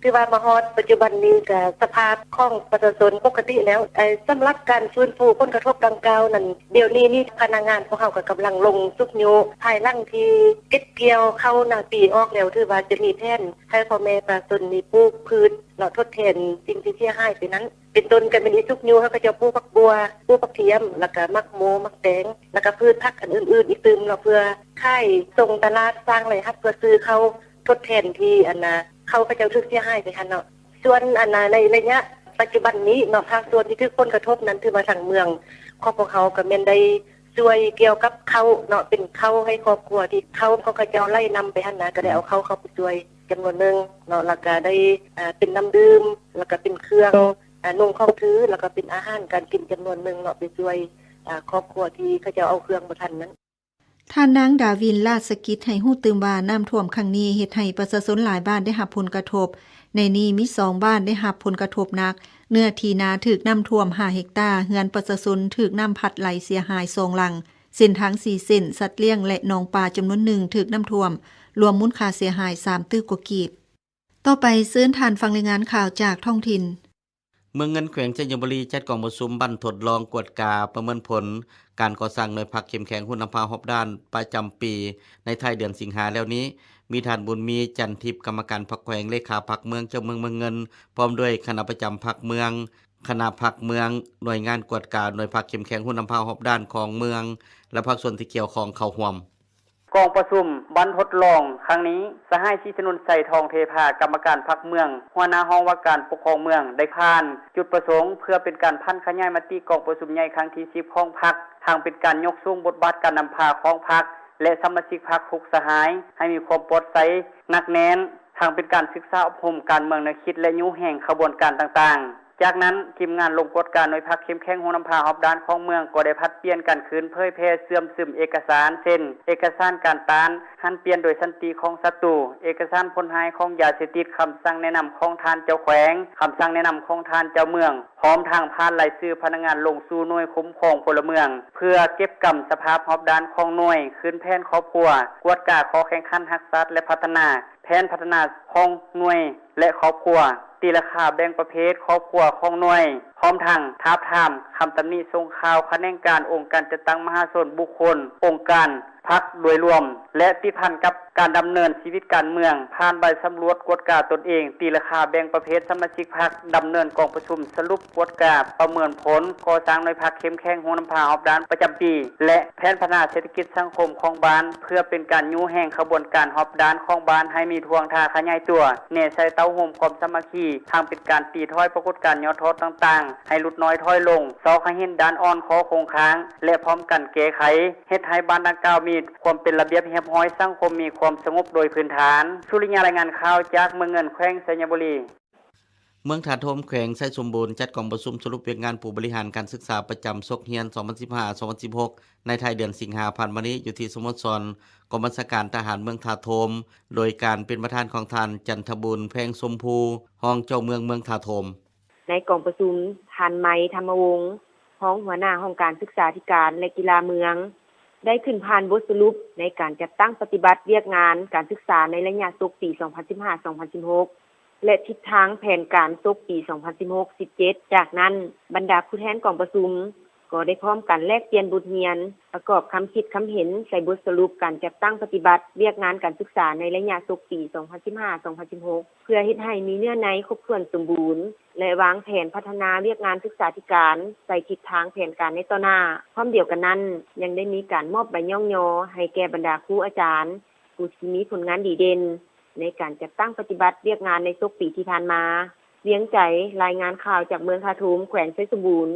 ຖືວ່າມາຮອດປັດຈຸບັນນີ້ກະສະພາບຂອງປະຊາຊົນປົກກະຕິແລ້ວ. ເອີ ສຳລັບການຟື້ນຟູຜົນກະທົບດັ່ງກ່າວນັ້ນ ດຽວນີ້ນີ້ພະນັກງານພວກເຮົາກະກຳລັງລົງຊຸກຍູ້ ພາຍຫຼັງທີ່ເກັບກ່ຽວເຂົ້ານາປີອອກແລ້ວ ຖືວ່າຈະມີແຜນໃຫ້ພໍ່ແມ່ປະຊາຊົນນີ້ປູກພືດເນາະ ທົດແທນສິ່ງທີ່ເສຍຫາຍໄປນັ້ນ. ເປັນຕົ້ນກະແມ່ນອີສຸກຍູ້ ເຮົາກະຈະປູກຜັກບົ່ວ ປູກຜັກທຽມ ແລ້ວກະໝາກໂມ ໝາກແຕງ ແລ້ວກະພືດຜັກອັນອື່ນໆອີກຕື່ມເນາະ ເພື່ອຂາຍສົ່ງຕະຫຼາດ ສ້າງລາຍຮັບ ເພື່ອຊື້ເຂົ້າ ທົດແທນທີ່ອັນນ່າ ເຂົ້າເຂົາເຈົ້າຖືກເສຍຫາຍໄປຫັ້ນເນາະ. ສ່ວນອັນນ່າ ໃນໄລຍະປັດຈຸບັນນີ້ເນາະ ພາກສ່ວນທີ່ຖືກຜົນກະທົບນັ້ນ ຖືວ່າທາງເມືອງຂອງພວກເຮົາກະແມ່ນໄດ້ຊ່ວຍກ່ຽວກັບເຂົ້າເນາະ ເປັນເຂົ້າໃຫ້ຄອບຄົວທີ່ເຂົ້າຂອງເຂົາເຈົ້າໄຫຼນຳໄປຫັ້ນນະ ກະໄດ້ເອົາເຂົ້າເຂົ້າໄປຊ່ວຍຈຳນວນໜຶ່ງເນາະ ແລ້ວກະໄດ້ ເປັນນ້ຳດື່ມ ແລ້ວກະເປັນເຄື່ອງ ນຸ່ງຂອງຖື ແລ້ວກະເປັນອາຫານການກິນຈຳນວນໜຶ່ງເນາະ ໄປຊ່ວຍຄອບຄົວທີ່ເຂົາເຈົ້າເອົາເຄື່ອງບໍ່ທັນນັ້ນ. ທ່ານນາງ ດາວິນ ລາຊະກິດ ໃຫ້ຮູ້ຕື່ມວ່າ ນ້ຳຖ້ວມຄັ້ງນີ້ເຮັດໃຫ້ປະຊາຊົນຫຼາຍບ້ານໄດ້ຮັບຜົນກະທົບ. ໃນນີ້ມີສອງບ້ານໄດ້ຮັບຜົນກະທົບໜັກ, ເນື້ອທີ່ນາຖືກນ້ຳຖ້ວມຫ້າເຮັກຕາ, ເຮືອນປະຊາຊົນຖືກນ້ຳພັດໄຫຼເສຍຫາຍສອງຫຼັງ, ເສັ້ນທາງສີ່ເສັ້ນ, ສັດລ້ຽງ ແລະ ໜອງປາຈຳນວນໜຶ່ງຖືກນ້ຳຖ້ວມ, ລວມມູນຄ່າເສຍຫາຍສາມຕື້ກວ່າກີບ. ຕໍ່ໄປເຊີນທ່ານຟັງລາຍງານຂ່າວຈາກທ້ອງຖິ່ນ. ເມືອງເງິນແຂວງໄຊຍະບູລີ ຈັດກອງປະຊຸມບັ້ນທົດລອງກວດກາປະເມີນຜົນການກໍ່ສ້າງໜ່ວຍພັກເຂັ້ມແຂງຮູ້ນຳພາຮອບດ້ານປະຈຳປີ ໃນທ້າຍເດືອນສິງຫາແລ້ວນີ້. ມີທ່ານ ບຸນມີ ຈັນທິບ ກຳມະການພັກແຂວງ, ເລຂາພັກເມືອງ, ເຈົ້າເມືອງເມືອງເງິນ ພ້ອມດ້ວຍຄະນະປະຈຳພັກເມືອງ, ຄະນະພັກເມືອງ, ໜ່ວຍງານກວດກາໜ່ວຍພັກເຂັ້ມແຂງຮູ້ນຳພາຮອບດ້ານຂອງເມືອງ ແລະ ພາກສ່ວນທີ່ກ່ຽວຂ້ອງເຂົ້າຮ່ວມ. ກອງປະຊຸມບັ້ນທົດລອງຄັ້ງນີ້, ສະຫາຍ ສີຖະໜົນໄຊ ທອງເທພາ ກຳມະການພັກເມືອງ, ຫົວໜ້າຫ້ອງວ່າການປົກຄອງເມືອງ ໄດ້ຜ່ານຈຸດປະສົງເພື່ອເປັນການຜັນຂະຫຍາຍມະຕິກອງປະຊຸມໃຫຍ່ຄັ້ງທີສິບຂອງພັກ, ທັງເປັນການຍົກສູງບົດບາດການນຳພາຂອງພັກ ແລະ ສະມາຊິກພັກທຸກສະຫາຍ ໃຫ້ມີຄວາມປອດໃສໜັກແໜ້ນ, ທັງເປັນການສຶກສາອົບຮົມການເມືອງແນວຄິດ ແລະ ຍູ້ແຮງຂະບວນການຕ່າງໆ. ຈາກນັ້ນ, ທີມງານລົງກວດກາໜ່ວຍພັກເຂັ້ມແຂງຮູ້ນຳພາຮອບດ້ານຂອງເມືອງ ກໍໄດ້ຜັດປ່ຽນກັນຂຶ້ນເຜີຍແຜ່ເຊື່ອມຊຶມເອກະສານ ເຊັ່ນ ເອກະສານການຕ້ານຫັນປ່ຽນໂດຍສັນຕິຂອງສັດຕູ, ເອກະສານຜົນຮ້າຍຂອງຢາເສບຕິດ, ຄຳສັ່ງແນະນຳຂອງທ່ານເຈົ້າແຂວງ, ຄຳສັ່ງແນະນຳຂອງທ່ານເຈົ້າເມືອງ, ພ້ອມທັງຜ່ານລາຍຊື່ພະນັກງານລົງສູ່ໜ່ວຍຄຸ້ມຄອງພົນລະເມືອງ ເພື່ອເກັບກຳສະພາບຮອບດ້ານຂອງໜ່ວຍ, ຂຶ້ນແຜນຄອບຄົວ, ກວດກາຂໍ້ແຂ່ງຂັນຮັກຊາດ ແລະ ພັດທະນາ ແຜນພັດທະນາຂອງໜ່ວຍ ແລະ ຄອບຄົວ, ຕີລາຄາແບ່ງປະເພດຄອບຄົວຂອງໜ່ວຍ, ພ້ອມທັງທາບທາມຄຳຕຳໜິສົ່ງຂ່າວຂະແໜງການ, ອົງການຈັດຕັ້ງມະຫາຊົນ, ບຸກຄົນ, ອົງການ, ພັກໂດຍລວມ ແລະ ຕິດພັນກັບການດຳເນີນຊີວິດການເມືອງ, ຜ່ານໃບສຳຫຼວດກວດກາຕົນເອງ, ຕີລາຄາແບ່ງປະເພດສະມາຊິກພັກ, ດຳເນີນກອງປະຊຸມສະຫຼຸບກວດກາປະເມີນຜົນກໍ່ສ້າງໜ່ວຍພັກເຂັ້ມແຂງຮູ້ນຳພາຮອບດ້ານປະຈຳປີ ແລະ ແຜນພັດທະນາເສດຖະກິດສັງຄົມຂອງບ້ານ ເພື່ອເປັນການຍູ້ແຮງຂະບວນການຮອບດ້ານຂອງບ້ານໃຫ້ມີທ່ວງທ່າຂະຫຍາຍຕົວ, ແນໃສ່ເຕົ້າໂຮມຄວາມສາມັກຄີ, ທັງເປັນການຕີຖອຍປາກົດການຫຍໍ້ທໍ້ຕ່າງໆ ໃຫ້ຫຼຸດນ້ອຍຖອຍລົງ, ຊອກໃຫ້ເຫັນດ້ານອ່ອນ, ຂໍ້ຄົງຄ້າງ ແລະ ພ້ອມກັນແກ້ໄຂ, ເຮັດໃຫ້ບ້ານດັ່ງກ່າວມີຄວາມເປັນລະບຽບຮຽບຮ້ອຍ, ສັງຄົມມີຄວາມສະຫງົບໂດຍພື້ນຖານ. ສຸລິຍາ ລາຍງານຂ່າວຈາກເມືອງເງິນ ແຂວງໄຊຍະບູລີ. ເມືອງທ່າໂທມ ແຂວງໄຊສົມບູນ ຈັດກອງປະຊຸມສະຫຼຸບວຽກງານຜູ້ບໍລິຫານການສຶກສາປະຈຳສົກຮຽນ ສອງພັນສິບຫ້າ ສອງພັນສິບຫົກ ໃນທ້າຍເດືອນສິງຫາຜ່ານມານີ້ ຢູ່ທີ່ສະໂມສອນກອງບັນຊາການທະຫານເມືອງທ່າໂທມ ໂດຍການເປັນປະທານຂອງທ່ານ ຈັນທະບູນ ແພງຊົມພູ ຮອງເຈົ້າເມືອງເມືອງທ່າໂທມ. ໃນກອງປະຊຸມ, ທ່ານ ໄມ ທຳມະວົງ ຮອງຫົວໜ້າຫ້ອງການສຶກສາທິການ ແລະ ກິລາເມືອງ ໄດ້ຂຶ້ນຜ່ານບົດສະຫຼຸບໃນການຈັດຕັ້ງປະຕິບັດວຽກງານການສຶກສາໃນໄລຍະສົກປີສອງພັນສິບຫ້າ ສອງພັນສິບຫົກ ແລະ ທິດທາງແຜນການສົກປີສອງພັນສິບຫົກ ສິບເຈັດ. ຈາກນັ້ນ, ບັນດາຜູ້ແທນກອງປະຊຸມກໍໄດ້ພ້ອມກັນແລກປ່ຽນບົດຮຽນ, ປະກອບຄຳຄິດຄຳເຫັນໃສ່ບົດສະຫຼຸບການຈັດຕັ້ງປະຕິບັດວຽກງານການສຶກສາໃນໄລຍະສົກປີສອງພັນສິບຫ້າ ສອງພັນສິບຫົກ ເພື່ອເຮັດໃຫ້ມີເນື້ອໃນຄົບຖ້ວນສົມບູນ ແລະ ວາງແຜນພັດທະນາວຽກງານສຶກສາທິການໃສ່ທິດທາງແຜນການໃນຕໍ່ໜ້າ. ພ້ອມດຽວກັນນັ້ນ, ຍັງໄດ້ມີການມອບໃບຍ້ອງຍໍໃຫ້ແກ່ບັນດາຄູອາຈານ ຜູ້ທີ່ມີຜົນງານດີເດັ່ນໃນການຈັດຕັ້ງປະຕິບັດວຽກງານໃນສົກປີທີ່ຜ່ານມາ. ວຽງໃຈ, ລາຍງານຂ່າວຈາກເມືອງທ່າໂທມ, ແຂວງໄຊສົມບູນ.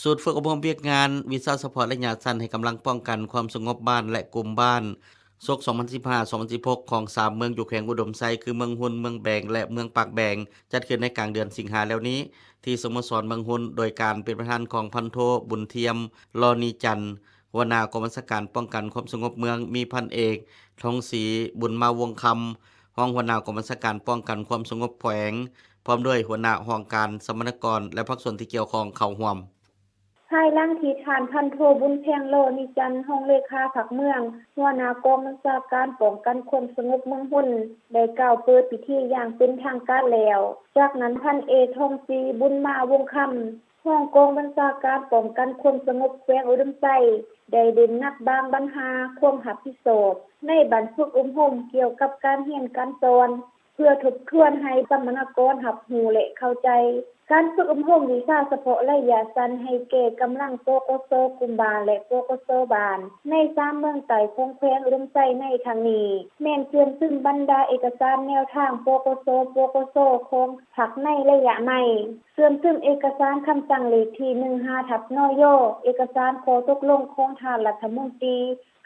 ສູນຝຶກອົບຮົມວຽກງານວິຊາສະເພາະໄລຍະສັ້ນໃຫ້ກຳລັງປ້ອງກັນຄວາມສະຫງົບບ້ານ ແລະ ກຸ່ມບ້ານ ສົກສອງພັນສິບຫ້າ ສອງພັນສິບຫົກ ຂອງສາມເມືອງຢູ່ແຂວງອຸດົມໄຊ ຄື ເມືອງຮຸນ, ເມືອງແບງ ແລະ ເມືອງປາກແບງ ຈັດຂຶ້ນໃນກາງເດືອນສິງຫາແລ້ວນີ້ ທີ່ສະໂມສອນເມືອງຮຸນ ໂດຍການເປັນປະທານຂອງພັນໂທ ບຸນທຽມ ລໍນີຈັນ ຫົວໜ້າກອງບັນຊາການປ້ອງກັນຄວາມສະຫງົບເມືອງ, ມີພັນເອກ ທອງສີ ບຸນມາວົງຄຳ ຮອງຫົວໜ້າກອງບັນຊາການປ້ອງກັນຄວາມສະຫງົບແຂວງ ພ້ອມດ້ວຍຫົວໜ້າຫ້ອງການ, ສຳມະນາກອນ ແລະ ພາກສ່ວນທີ່ກ່ຽວຂ້ອງເຂົ້າຮ່ວມ. ພາຍຫຼັງທີ່ທ່ານພັນໂທ ບຸນແພງ ຫຼໍ່ນິຈັນ ຮອງເລຂາພັກເມືອງ, ຫົວໜ້າກອງບັນຊາການປ້ອງກັນຄວາມສະຫງົບເມືອງຮຸນ ໄດ້ກ່າວເປີດພິທີຢ່າງເປັນທາງການແລ້ວ. ຈາກນັ້ນ ພັນເອກ ທອງສີ ບຸນມາວົງຄຳ ຮອງກອງບັນຊາການປ້ອງກັນຄວາມສະຫງົບແຂວງອຸດົມໄຊ ໄດ້ເນັ້ນໜັກບາງບັນຫາຄວາມຮັບຜິດຊອບໃນບັ້ນຝຶກອົບຮົມກ່ຽວກັບການຮຽນການສອນ ເພື່ອທົບທວນໃຫ້ສຳມະນາກອນຮັບຮູ້ ແລະ ເຂົ້າໃຈ. ການຝຶກອົບຮົມວິຊາສະເພາະໄລຍະສັ້ນໃຫ້ແກ່ກຳລັງ ປກສ ກຸ່ມບ້ານ ແລະ ປກສ ບ້ານ ໃນສາມເມືອງໃຕ້ຂອງແຂວງອຸດົມໄຊໃນຄັ້ງນີ້ ແມ່ນເຊື່ອມຊຶມບັນດາເອກະສານແນວທາງ ປກສ ປກສ ຂອງພັກໃນໄລຍະໃໝ່, ເຊື່ອມຊຶມເອກະສານຄຳສັ່ງເລກທີ ໜຶ່ງຫ້າ ທັບ ນຍ, ເອກະສານຂໍ້ຕົກລົງຂອງທ່ານລັດຖະມົນຕີ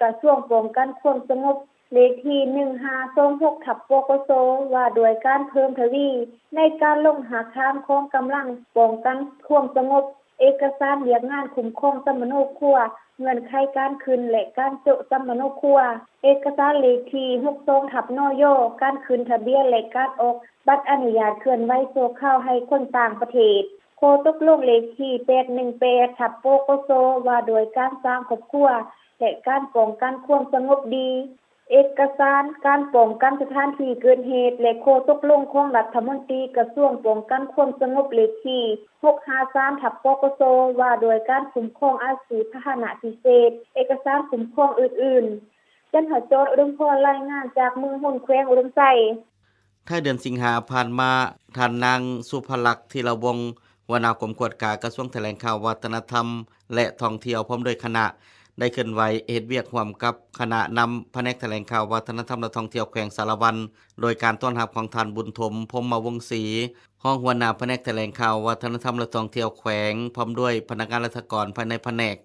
ກະຊວງປ້ອງກັນຄວາມສະຫງົບ ເລກທີ ໜຶ່ງຫ້າສອງຫົກ ທັບ ປກສ ວ່າດ້ວຍການເພີ່ມທະວີໃນການລົງຮາກຖານຂອງກຳລັງປ້ອງກັນຄວາມສະຫງົບ, ເອກະສານວຽກງານຄຸ້ມຄອງສຳມະໂນຄົວ, ເງື່ອນໄຂການຂຶ້ນ ແລະ ການໂຈະສຳມະໂນຄົວ, ເອກະສານເລກທີ ຫົກສອງ ທັບ ນຍ, ການຂຶ້ນທະບຽນ ແລະ ການອອກບັດອະນຸຍາດເຄື່ອນໄຫວຊົ່ວຄາວໃຫ້ຄົນຕ່າງປະເທດ, ຂໍ້ຕົກລົງເລກທີ ແປດໜຶ່ງແປດ ທັບ ປກສ ວ່າດ້ວຍການສ້າງຄອບຄົວ ແລະ ການປ້ອງກັນຄວາມສະຫງົບດີ, ເອກະສານການປ້ອງກັນສະຖານທີ່ເກີດເຫດ ແລະ ຂໍ້ຕົກລົງຂອງລັດຖະມົນຕີກະຊວງປ້ອງກັນຄວາມສະຫງົບເລກທີ ຫົກຫ້າສາມ ທັບ ປກສ ວ່າດ້ວຍການຄຸ້ມຄອງອາຊີບພາຫະນະພິເສດ, ເອກະສານຄຸ້ມຄອງອື່ນໆ. ຈັນຫະຈອນ ອຸດົມພອນ ລາຍງານຈາກເມືອງຮຸນ ແຂວງອຸດົມໄຊ. ທ້າຍເດືອນສິງຫາຜ່ານມາ, ທ່ານນາງ ສຸພະລັກ ທີລະວົງ ຫົວໜ້າກົມກວດກາກະຊວງຖະແຫຼງຂ່າວ, ວັດທະນະທຳ ແລະ ທ່ອງທ່ຽວ ພ້ອມດ້ວຍຄະນະ ໄດ້ເຄື່ອນໄຫວເຮັດວຽກຮ່ວມກັບຄະນະນຳພະແນກຖະແຫຼງຂ່າວ, ວັດທະນະທຳ ແລະ ທ່ອງທ່ຽວແຂວງສາລະວັນ ໂດຍການຕ້ອນຮັບຂອງທ່ານ ບຸນຖົມ ພົມມະວົງສີ ຮອງຫົວໜ້າພະແນກຖະແຫຼງຂ່າວ, ວັດທະນະທຳ ແລະ ທ່ອງທ່ຽວແຂວງ ພ້ອມດ້ວຍພະນັກງານລັດຖະກອນພາຍໃນພະແນກ.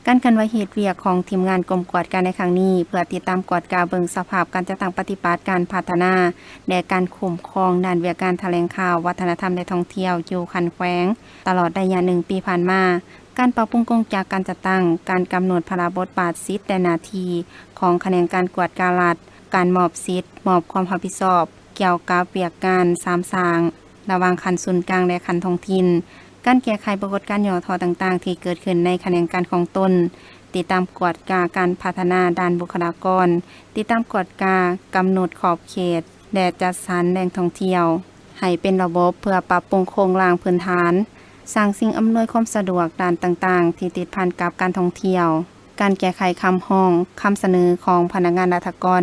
ການເຄື່ອນໄຫວເຮັດວຽກຂອງທີມງານກົມກວດກາໃນຄັ້ງນີ້ ເພື່ອຕິດຕາມກວດກາເບິ່ງສະພາບການຈັດຕັ້ງປະຕິບັດ, ການພັດທະນາ ແລະ ການຄຸ້ມຄອງດ້ານວຽກງານຖະແຫຼງຂ່າວ, ວັດທະນະທຳ ແລະ ທ່ອງທ່ຽວຢູ່ຂັ້ນແຂວງ ຕະຫຼອດໄລຍະໜຶ່ງປີຜ່ານມາ, ການປັບປຸງກົງຈັກການຈັດຕັ້ງ, ການກຳນົດພາລະບົດບາດ, ສິດ ແລະ ໜ້າທີ່ຂອງຂະແໜງການກວດກາລັດ, ການມອບສິດ, ມອບຄວາມຮັບຜິດຊອບກ່ຽວກັບວຽກງານສາມສ້າງ ລະຫວ່າງຂັ້ນສູນກາງ ແລະ ຂັ້ນທ້ອງຖິ່ນ, ການແກ້ໄຂປາກົດການຫຍໍ້ທໍ້ຕ່າງໆທີ່ເກີດຂຶ້ນໃນຂະແໜງການຂອງຕົນ, ຕິດຕາມກວດກາການພັດທະນາດ້ານບຸກຄະລາກອນ, ຕິດຕາມກວດກາກຳນົດຂອບເຂດ ແລະ ຈັດສັນແຫຼ່ງທ່ອງທ່ຽວໃຫ້ເປັນລະບົບ ເພື່ອປັບປຸງໂຄງລ່າງພື້ນຖານ, ສ້າງສິ່ງອຳນວຍຄວາມສະດວກດ້ານຕ່າງໆທີ່ຕິດພັນກັບການທ່ອງທ່ຽວ. ການແກ້ໄຂຄຳຮ້ອງ, ຄຳສະເໜີຂອງພະນັກງານລັດຖະກອນ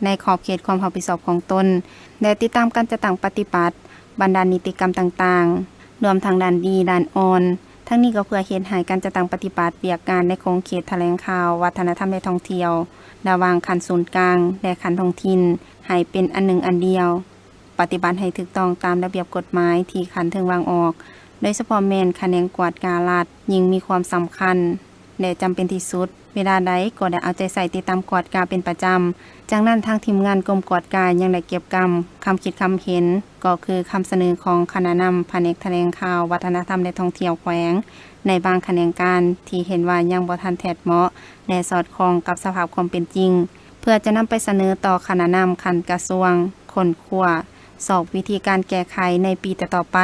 ໃນຂອບເຂດຄວາມຮັບຜິດຊອບຂອງຕົນ ແລະ ຕິດຕາມການຈັດຕັ້ງປະຕິບັດບັນດານິຕິກຳຕ່າງໆ, ລວມທັງດ້ານດີ, ດ້ານອ່ອນ. ທັງນີ້ກໍເພື່ອເຮັດໃຫ້ການຈັດຕັ້ງປະຕິບັດວຽກງານໃນຂົງເຂດຖະແຫຼງຂ່າວ, ວັດທະນະທຳ ແລະ ທ່ອງທ່ຽວ ລະຫວ່າງຂັ້ນສູນກາງ ແລະ ຂັ້ນທ້ອງຖິ່ນ ໃຫ້ເປັນອັນໜຶ່ງອັນດຽວ. ປະຕິບັດໃຫ້ຖືກຕ້ອງຕາມລະບຽບກົດໝາຍທີ່ຂັ້ນເທິງວາງອອກ, ໂດຍສະເພາະແມ່ນຂະແໜງກວດກາລັດ ຍິ່ງມີຄວາມສຳຄັນ ແລະ ຈຳເປັນທີ່ສຸດ, ເວລາໃດກໍໄດ້ເອົາໃຈໃສ່ຕິດຕາມກວດກາເປັນປະຈຳ. ຈາກນັ້ນ, ທາງທີມງານກົມກວດກາຍັງໄດ້ເກັບກຳຄຳຄິດຄຳເຫັນ, ກໍຄືຄຳສະເໜີຂອງຄະນະນຳພະແນກຖະແຫຼງຂ່າວ, ວັດທະນະທຳ ແລະ ທ່ອງທ່ຽວແຂວງ ໃນບາງຂະແໜງການທີ່ເຫັນວ່າຍັງບໍ່ທັນແທດເໝາະ ແລະ ສອດຄ່ອງກັບສະພາບຄວາມເປັນຈິງ, ເພື່ອຈະນຳໄປສະເໜີຕໍ່ຄະນະນຳຂັ້ນກະຊວງ ຄົ້ນຄວ້າຊອກວິທີການແກ້ໄຂໃນປີຕໍ່ໆໄປ.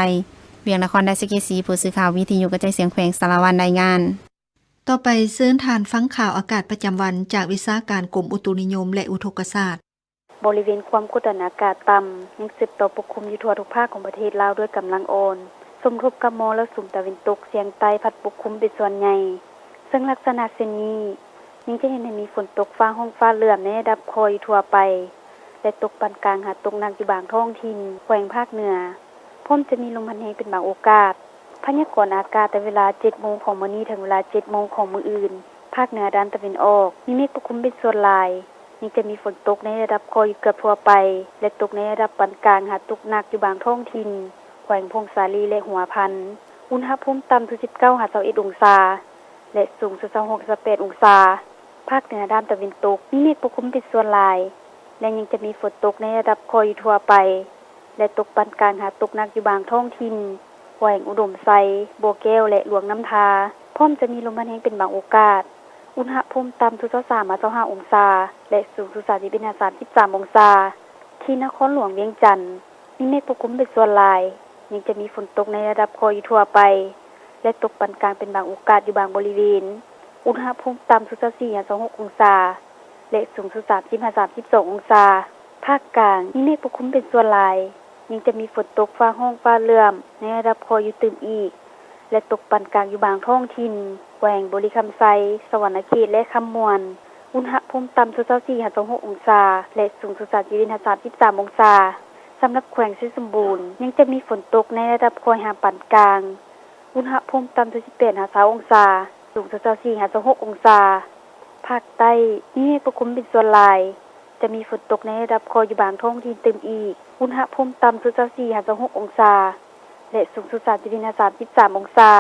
ວຽງນະຄອນ ໄດສະເກສີ, ຜູ້ສື່ຂ່າວວິທະຍຸກະຈາຍສຽງແຂວງສາລະວັນ ລາຍງານ. ຕໍ່ໄປເຊີນທ່ານຟັງຂ່າວອາກາດປະຈຳວັນຈາກວິຊາການກົມອຸຕຸນິຍົມ ແລະ ອຸທົກກະສາດ. ບໍລິເວນຄວາມກົດດັນອາກາດຕ່ຳຍັງສືບຕໍ່ປົກຄຸມຢູ່ທົ່ວທຸກພາກຂອງປະເທດລາວດ້ວຍກຳລັງອ່ອນ, ສົມທົບກັບມໍລະສຸມຕາເວັນຕົກສຽງໃຕ້ພັດປົກຄຸມເປັນສ່ວນໃຫຍ່, ເຊິ່ງລັກສະນະເຊັ່ນນີ້ ຍັງຈະເຮັດໃຫ້ມີຝົນຕົກຟ້າຮ້ອງຟ້າເຫຼື້ອມໃນລະດັບຄ່ອຍຢູ່ທົ່ວໄປ ແລະ ຕົກປານກາງຫາຕົກໜັກຢູ່ບາງທ້ອງຖິ່ນແຂວງພາກເໜືອ, ພ້ອມຈະມີລົມພັດແຮງເປັນບາງໂອກາດ. ພະຍາກອນອາກາດແຕ່ເວລາເຈັດໂມງຂອງມື້ນີ້ເຖິງເວລາເຈັດໂມງຂອງມື້ອື່ນ, ພາກເໜືອດ້ານຕາເວັນອອກ ມີເມກປົກຄຸມເປັນສ່ວນຫຼາຍ, ຍັງຈະມີຝົນຕົກໃນລະດັບຄ່ອຍຢູ່ເກືອບທົ່ວໄປ ແລະ ຕົກໃນລະດັບປານກາງຫາຕົກໜັກຢູ່ບາງທ້ອງຖິ່ນ ແຂວງຜົ້ງສາລີ ແລະ ຫົວພັນ. ອຸນຫະພູມຕ່ຳສຸດ ສິບເກົ້າຫາຊາວເອັດອົງສາ ແລະ ສູງສຸດ ຊາວຫົກຫາຊາວແປດອົງສາ. ພາກເໜືອດ້ານຕາເວັນຕົກ ມີເມກປົກຄຸມເປັນສ່ວນຫຼາຍ ແລະ ຍັງຈະມີຝົນຕົກໃນລະດັບຄ່ອຍຢູ່ທົ່ວໄປ ແລະ ຕົກປານກາງຫາຕົກໜັກຢູ່ບາງທ້ອງຖິ່ນ ແຂວງອຸດົມໄຊ, ບໍ່ແກ້ວ ແລະ ຫຼວງນ້ຳທາ, ພ້ອມຈະມີລົມພັດແຮງເປັນບາງໂອກາດ. ອຸນຫະພູມຕ່ຳສຸດຊາວສາມຫາຊາວຫ້າອົງສາ ແລະ ສູງສຸດສາມສິບເອັດຫາສາມສິບສາມອົງສາ. ທີ່ນະຄອນຫຼວງວຽງຈັນ ມີເມກປົກຄຸມເປັນສ່ວນຫຼາຍ, ຍັງຈະມີຝົນຕົກໃນລະດັບຄ່ອຍຢູ່ທົ່ວໄປ ແລະ ຕົກປານກາງເປັນບາງໂອກາດຢູ່ບາງບໍລິເວນ. ອຸນຫະພູມຕ່ຳສຸດຊາວສີ່ຫາຊາວຫົກອົງສາ ແລະ ສູງສຸດສາມສິບຫາສາມສິບສອງອົງສາ. ພາກກາງ ມີເມກປົກຄຸມເປັນສ່ວນຫຼາຍ, ຍັງຈະມີຝົນຕົກຟ້າຮ້ອງຟ້າເຫຼື້ອມໃນລະດັບຄ່ອຍຢູ່ຕື່ມອີກ ແລະ ຕົກປານກາງຢູ່ບາງທ້ອງຖິ່ນ, ແຂວງບໍລິຄຳໄຊ, ສະຫວັນນະເຂດ ແລະ ຄຳມ່ວນ. ອຸນຫະພູມຕ່ຳສຸດຊາວສີ່ຫາຊາວຫົກອົງສາ ແລະ ສູງສຸດສາມສິບເອັດຫາສາມສິບສາມອົງສາ. ສຳລັບແຂວງໄຊສົມບູນ ຍັງຈະມີຝົນຕົກໃນລະດັບຄ່ອຍຫາປານກາງ. ອຸນຫະພູມຕ່ຳສຸດສິບແປດຫາຊາວອົງສາ, ສູງສຸດຊາວສີ່ຫາຊາວຫົກອົງສາ. ພາກໃຕ້ ມີເມກປົກຄຸມເປັນສ່ວນຫຼາຍ, ຈະມີຝົນຕົກໃນລະດັບຄ່ອຍຢູ່ບາງທ້ອງຖິ່ນຕື່ມອີກ. ອຸນຫະພູມຕ່ຳສຸດຊາວສີ່ຫາຊາວຫົກອົງສາ ແລະ ສູງສຸດສາມສິບເອັດຫາສາມສິບສາມອົງສາ.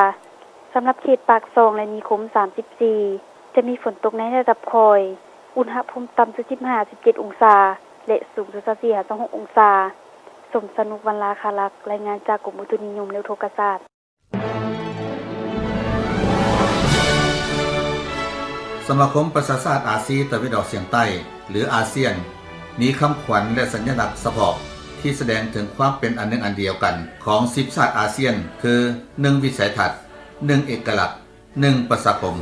ສຳລັບເຂດປາກຊ່ອງ ແລະ ນິຄົມສາມສິບສີ່ ຈະມີຝົນຕົກໃນລະດັບຄ່ອຍ. ອຸນຫະພູມຕ່ຳສຸດສິບຫ້າສິບເຈັດອົງສາ ແລະ ສູງສຸດຊາວສີ່ຫາຊາວຫົກອົງສາ. ສົມສະໜຸກ ວັນລາຄາລັກ, ລາຍງານຈາກກົມອຸຕຸນິຍົມ ແລະ ອຸທົກກະສາດ. ສະມາຄົມປະຊາຊາດອາຊີຕາເວັນອອກສຽງໃຕ້ ຫຼື ອາຊຽນ ມີຄຳຂວັນ ແລະ ສັນຍະລັກສະເພາະ ທີ່ສະແດງເຖິງຄວາມເປັນອັນໜຶ່ງອັນດຽວກັນຂອງສິບຊາດອາຊຽນ ຄື ໜຶ່ງ ວິໄສທັດ, ໜຶ່ງ ເອກະລັກ, ໜຶ່ງ ປະຊາຄົມ.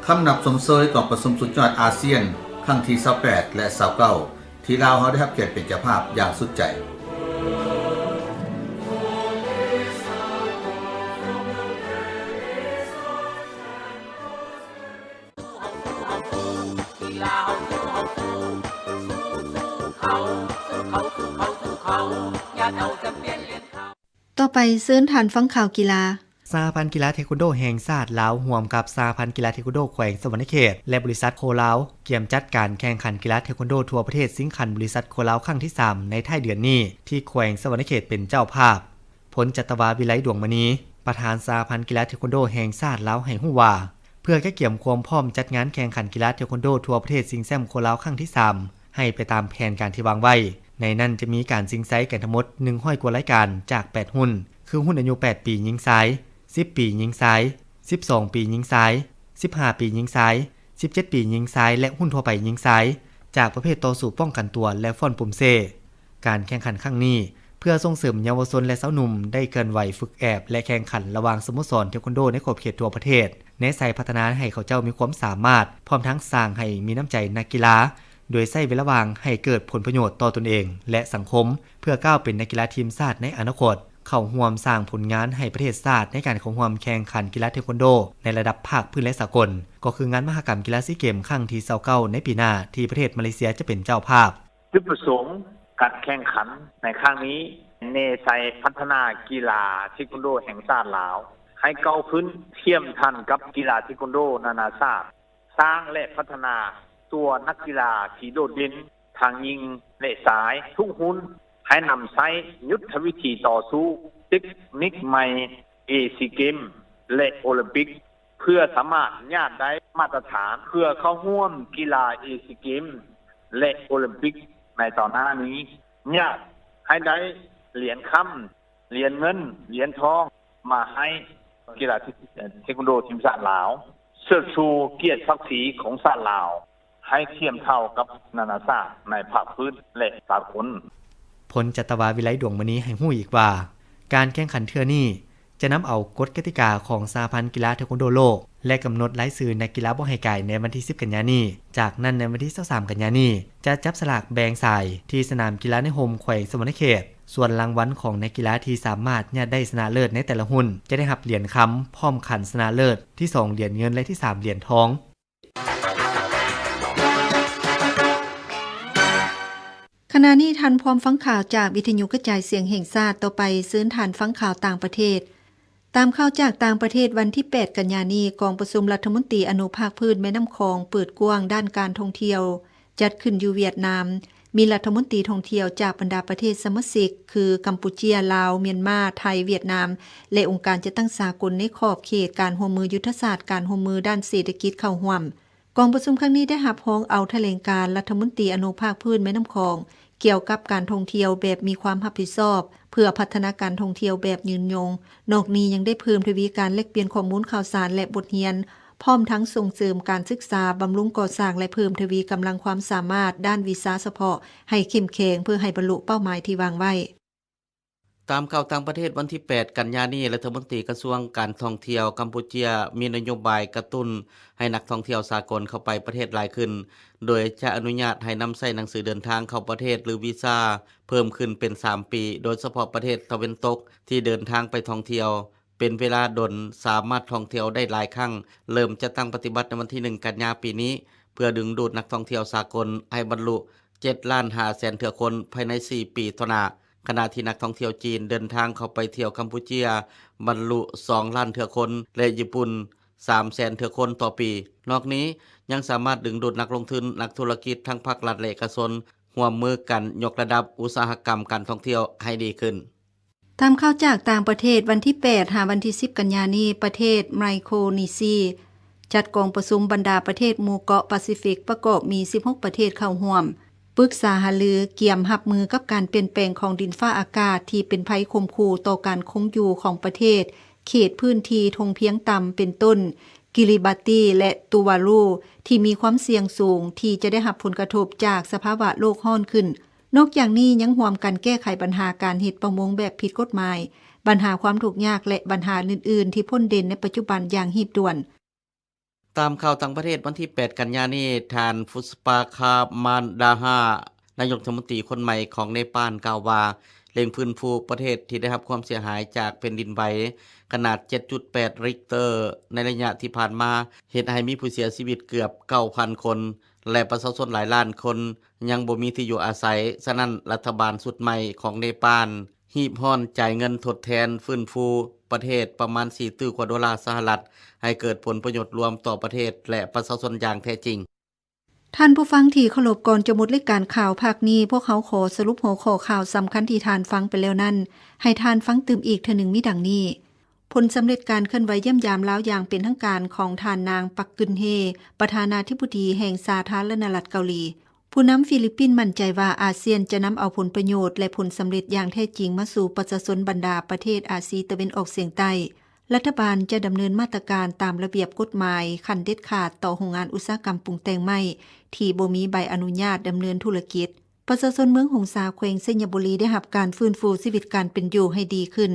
ຄຳນັບຊົມເຊີຍກອງປະຊຸມສຸດຍອດອາຊຽນ ຄັ້ງທີຊາວແປດ ແລະ ຊາວເກົ້າ ທີ່ລາວເຮົາໄດ້ຮັບກຽດເປັນເຈົ້າພາບຢ່າງສຸດໃຈ. ຕໍ່ໄປເຊີນທ່ານຟັງຂ່າວກິລາ. ສະຫະພັນກິລາເທຄວັນໂດແຫ່ງຊາດລາວ ຮ່ວມກັບສະຫະພັນກິລາເທຄວັນໂດແຂວງສະຫວັນນະເຂດ ແລະ ບໍລິສັດໂຄລາວ ກຽມຈັດການແຂ່ງຂັນກິລາເທຄວັນໂດທົ່ວປະເທດ ຊິງຂັນບໍລິສັດໂຄລາວ ຄັ້ງທີສາມ ໃນທ້າຍເດືອນນີ້ ທີ່ແຂວງສະຫວັນນະເຂດເປັນເຈົ້າພາບ. ພົນຈັດຕະວາ ວິໄລ ດວງມະນີ ປະທານສະຫະພັນກິລາເທຄວັນໂດແຫ່ງຊາດລາວ ໃຫ້ຮູ້ວ່າ ເພື່ອກະກຽມຄວາມພ້ອມຈັດງານແຂ່ງຂັນກິລາເທຄວັນໂດທົ່ວປະເທດ ຊິງແຊັມໂຄລາວ ຄັ້ງທີສາມ ໃຫ້ໄປຕາມແຜນການທີ່ວາງໄວ້. ໃນນັ້ນຈະມີການຊິງໄຊກັນທັງໝົດ ໜຶ່ງຮ້ອຍກວ່າລາຍການ ຈາກແປດຮຸ່ນ ຄືຮຸ່ນອາຍຸແປດປີຍິງຊາຍ, ສິບປີຍິງຊາຍ, ສິບສອງປີຍິງຊາຍ, ສິບຫ້າປີຍິງຊາຍ, ສິບເຈັດປີຍິງຊາຍ ແລະ ຮຸ່ນທົ່ວໄປຍິງຊາຍ ຈາກປະເພດຕໍ່ສູ້ປ້ອງກັນຕົວ ແລະ ຟ້ອນປຸ່ມເຊ. ການແຂ່ງຂັນຄັ້ງນີ້ ເພື່ອສົ່ງເສີມເຍົາວະຊົນ ແລະ ຊາວໜຸ່ມໄດ້ເຄື່ອນໄຫວຝຶກແອບ ແລະ ແຂ່ງຂັນລະຫວ່າງສະໂມສອນເທຄວັນໂດໃນຂອບເຂດທົ່ວປະເທດ ແນໃສ່ພັດທະນາໃຫ້ເຂົາເຈົ້າມີຄວາມສາມາດ, ພ້ອມທັງສ້າງໃຫ້ມີນ້ຳໃຈນັກກິລາ ໂດຍໃຊ້ເວລາວ່າງໃຫ້ເກີດຜົນປະໂຫຍດຕໍ່ຕົນເອງ ແລະ ສັງຄົມ ເພື່ອກ້າວເປັນນັກກິລາທີມຊາດໃນອະນາຄົດ, ເຂົ້າຮ່ວມສ້າງຜົນງານໃຫ້ປະເທດຊາດໃນການເຂົ້າຮ່ວມແຂ່ງຂັນກິລາເທຄວັນໂດໃນລະດັບພາກພື້ນ ແລະ ສາກົນ, ກໍຄືງານມະຫະກຳກິລາຊີເກມຄັ້ງທີຊາວເກົ້າໃນປີໜ້າ ທີ່ປະເທດມາເລເຊຍຈະເປັນເຈົ້າພາບ. ຈຸດປະສົງການແຂ່ງຂັນໃນຄັ້ງນີ້ ແນໃສ່ພັດທະນາກິລາເທຄວັນໂດແຫ່ງຊາດລາວ ໃຫ້ກ້າວຂຶ້ນທຽມທັນກັບກິລາເທຄວັນໂດນານາຊາດ, ສ້າງ ແລະ ພັດທະນາຕົວນັກກິລາທີ່ໂດດເດັ່ນທັງຍິງ ແລະ ຊາຍທຸກຮຸ່ນ ໃຫ້ນຳໃຊ້ຍຸດທະວິທີຕໍ່ສູ້ເຕັກນິກໃໝ່ເອຊີເກມ ແລະ ໂອລິມປິກ ເພື່ອສາມາດຍາດໄດ້ມາດຕະຖານເພື່ອເຂົ້າຮ່ວມກິລາເອຊີເກມ ແລະ ໂອລິມປິກໃນຕໍ່ໜ້ານີ້, ຍາດໃຫ້ໄດ້ຫຼຽນຄຳ, ຫຼຽນເງິນ, ຫຼຽນທອງ ມາໃຫ້ກິລາເທຄວັນໂດທີມຊາດລາວ, ເຊີດຊູກຽດສັກສີຂອງຊາດລາວ ໃຫ້ທຽມເທົ່າກັບນານາຊາດໃນພາກພື້ນ ແລະ ສາກົນ. ພົນຈັດຕະວາ ວິໄລ ດວງມະນີ ໃຫ້ຮູ້ອີກວ່າ ການແຂ່ງຂັນເທື່ອນີ້ ຈະນຳເອົາກົດກະຕິກາຂອງສະຫະພັນກິລາເທຄວັນໂດໂລກ ແລະ ກຳນົດລາຍຊື່ນັກກິລາບໍ່ໃຫ້ກາຍໃນວັນທີສິບ ກັນຍານີ້. ຈາກນັ້ນໃນວັນທີຊາວສາມ ກັນຍານີ້ ຈະຈັບສະຫຼາກແບ່ງສາຍທີ່ສະໜາມກິລາໃນຮົ່ມແຂວງສະຫວັນນະເຂດ, ສ່ວນລາງວັນຂອງນັກກິລາທີ່ສາມາດຍາດໄດ້ຊະນະເລີດໃນແຕ່ລະຮຸ່ນ ຈະໄດ້ຮັບຫຼຽນຄຳ ພ້ອມຂັນຊະນະເລີດ, ທີສອງຫຼຽນເງິນ ແລະ ທີສາມຫຼຽນທອງ. ຂະນະນີ້ທ່ານພ້ອມຟັງຂ່າວຈາກວິທະຍຸກະຈາຍສຽງແຫ່ງຊາດ. ຕໍ່ໄປເຊີນທ່ານຟັງຂ່າວຕ່າງປະເທດ. ຕາມຂ່າວຈາກຕ່າງປະເທດ, ວັນທີແປດ ກັນຍານີ້ ກອງປະຊຸມລັດຖະມົນຕີອະນຸພາກພື້ນແມ່ນ້ຳຂອງເປີດກວ້າງດ້ານການທ່ອງທ່ຽວ ຈັດຂຶ້ນຢູ່ຫວຽດນາມ. ມີລັດຖະມົນຕີທ່ອງທ່ຽວຈາກບັນດາປະເທດສະມາຊິກ ຄື ກຳປູເຈຍ, ລາວ, ມຽນມາ, ໄທ, ຫວຽດນາມ ແລະ ອົງການຈັດຕັ້ງສາກົນໃນຂອບເຂດການຮ່ວມມືຍຸດທະສາດການຮ່ວມມືດ້ານເສດຖະກິດເຂົ້າຮ່ວມ. ກອງປະຊຸມຄັ້ງນີ້ໄດ້ຮັບຮອງເອົາຖະແຫຼງການລັດຖະມົນຕີອະນຸພາກພື້ນແມ່ນ້ຳຂອງ ເຄ ກ່ຽວກັບການທ່ອງທ່ຽວແບບມີຄວາມຮັບຜິດຊອບ ເພື່ອພັດທະນາການທ່ອງທ່ຽວແບບຍືນຍົງ. ນອກນີ້ຍັງໄດ້ເພີ່ມທະວີການແລກປ່ຽນຂໍ້ມູນຂ່າວສານ ແລະ ບົດຮຽນ, ພ້ອມທັງສົ່ງເສີມການສຶກສາ, ບຳລຸງກໍ່ສ້າງ ແລະ ເພີ່ມທະວີກຳລັງຄວາມສາມາດດ້ານວິຊາສະເພາະໃຫ້ເຂັ້ມແຂງ ເພື່ອໃຫ້ບັນລຸເປົ້າໝາຍທີ່ວາງໄວ້. ຕາມຂ່າວຕ່າງປະເທດ, ວັນທີແປດ ກັນຍານີ້, ລັດຖະມົນຕີກະຊວງການທ່ອງທ່ຽວກຳປູເຈຍ ມີນະໂຍບາຍກະຕຸ້ນໃຫ້ນັກທ່ອງທ່ຽວສາກົນເຂົ້າໄປປະເທດຫຼາຍຂຶ້ນ, ໂດຍຈະອະນຸຍາດໃຫ້ນຳໃຊ້ໜັງສືເດີນທາງເຂົ້າປະເທດ ຫຼື ວີຊາ ເພີ່ມຂຶ້ນເປັນສາມປີ, ໂດຍສະເພາະປະເທດຕາເວັນຕົກທີ່ເດີນທາງໄປທ່ອງທ່ຽວເປັນເວລາດົນ ສາມາດທ່ອງທ່ຽວໄດ້ຫຼາຍຄັ້ງ. ເລີ່ມຈັດຕັ້ງປະຕິບັດໃນວັນທີໜຶ່ງ ກັນຍາປີນີ້, ເພື່ອດຶງດູດນັກທ່ອງທ່ຽວສາກົນໃຫ້ບັນລຸ ເຈັດລ້ານຫ້າແສນເທື່ອຄົນພາຍໃນສີ່ປີຕໍ່ໜ້າ, ຂະນະທີ່ນັກທ່ອງທ່ຽວຈີນເດີນທາງເຂົ້າໄປທ່ຽວກຳປູເຈຍບັນລຸສອງລ້ານເທື່ອຄົນ ແລະ ຍີ່ປຸ່ນສາມແສນເທື່ອຄົນຕໍ່ປີ. ນອກນີ້ຍັງສາມາດດຶງດູດນັກລົງທຶນ, ນັກທຸລະກິດທັງພາກລັດ ແລະ ເອກະຊົນ ຮ່ວມມືກັນຍົກລະດັບອຸດສາຫະກຳການທ່ອງທ່ຽວໃຫ້ດີຂຶ້ນ. ຕາມຂ່າວຈາກຕ່າງປະເທດ, ວັນທີແປດ ຫາ ວັນທີສິບ ກັນຍານີ້, ປະເທດໄມໂຄຣເນເຊຍ ຈັດກອງປະຊຸມບັນດາປະເທດໝູ່ເກາະປາຊີຟິກ ປະກອບມີສິບຫົກປະເທດເຂົ້າຮ່ວມ, ປຶກສາຫາລືກຽມຮັບມືກັບການປ່ຽນແປງຂອງດິນຟ້າອາກາດ ທີ່ເປັນໄພຂົ່ມຂູ່ຕໍ່ການຄົງຢູ່ຂອງປະເທດເຂດພື້ນທີ່ທົ່ງພຽງຕ່ຳ ເປັນຕົ້ນ ກິລິບາຕີ ແລະ ຕູວາລູ ທີ່ມີຄວາມສ່ຽງສູງທີ່ຈະໄດ້ຮັບຜົນກະທົບຈາກສະພາວະໂລກຮ້ອນຂຶ້ນ. ນອກຈາກນີ້ຍັງຮ່ວມກັນແກ້ໄຂບັນຫາການເຮັດປະມົງແບບຜິດກົດໝາຍ, ບັນຫາຄວາມທຸກຍາກ ແລະ ບັນຫາອື່ນໆທີ່ພົ້ນເດັ່ນໃນປັດຈຸບັນຢ່າງຮີບດ່ວນ. ຕາມຂ່າວຕ່າງປະເທດ, ວັນທີແປດ ກັນຍານີ້, ທ່ານ ພຸດສະປາຄາມານດາຮາ ນາຍົກລັດຖະມົນຕີຄົນໃໝ່ຂອງເນປານ ກ່າວວ່າ ເລັ່ງຟື້ນຟູປະເທດທີ່ໄດ້ຮັບຄວາມເສຍຫາຍຈາກແຜ່ນດິນໄຫວຂະໜາດເຈັດຈຸດແປດ ຣິກເຕີ ໃນໄລຍະທີ່ຜ່ານມາ ເຮັດໃຫ້ມີຜູ້ເສຍຊີວິດເກືອບເກົ້າພັນຄົນ ແລະ ປະຊາຊົນຫຼາຍລ້ານຄົນຍັງບໍ່ມີທີ່ຢູ່ອາໄສ. ສະນັ້ນ, ລັດຖະບານຊຸດໃໝ່ຂອງເນປານ ຮີບຮ້ອນຈ່າຍເງິນທົດແທນຟື້ນຟູປະເທດປະມານສີ່ຕື້ກວ່າໂດລາສະຫະລັດ ໃຫ້ເກີດຜົນປະໂຫຍດລວມຕໍ່ປະເທດ ແລະ ປະຊາຊົນຢ່າງແທ້ຈິງ. ທ່ານຜູ້ຟັງທີ່ເຄົາລົບ, ກ່ອນຈະໝົດລາຍການຂ່າວພາກນີ້, ພວກເຮົາຂໍສະຫຼຸບຫົວຂໍ້ຂ່າວສຳຄັນທີ່ທ່ານຟັງໄປແລ້ວນັ້ນ ໃຫ້ທ່ານຟັງຕື່ມອີກເທື່ອໜຶ່ງມີດັ່ງນີ້. ຜົນສຳເລັດການເຄື່ອນໄຫວຢ້ຽມຢາມລາວຢ່າງເປັນທາງການຂອງທ່ານນາງ ປັກກຶນເຮ ປະທານາທິບໍດີແຫ່ງສາທາລະນະລັດເກົາຫຼີ. ຜູ້ນຳຟີລິບປິນໝັ້ນໃຈວ່າອາຊຽນຈະນຳເອົາຜົນປະໂຫຍດ ແລະ ຜົນສຳເລັດຢ່າງແທ້ຈິງມາສູ່ປະຊາຊົນບັນດາປະເທດອາຊີຕາເວັນອອກສຽງໃຕ້. ລັດຖະບານຈະດຳເນີນມາດຕະການຕາມລະບຽບກົດໝາຍຂັ້ນເດັດຂາດຕໍ່ໂຮງງານອຸດສາຫະກຳປຸງແຕ່ງໄມ້ທີ່ບໍ່ມີໃບອະນຸຍາດດຳເນີນທຸລະກິດ. ປະຊາຊົນເມືອງຫົງສາ ແຂວງໄຊຍະບູລີ ໄດ້ຮັບການຟື້ນຟູຊີວິດການເປັນຢູ່ໃຫ້ດີຂຶ້ນ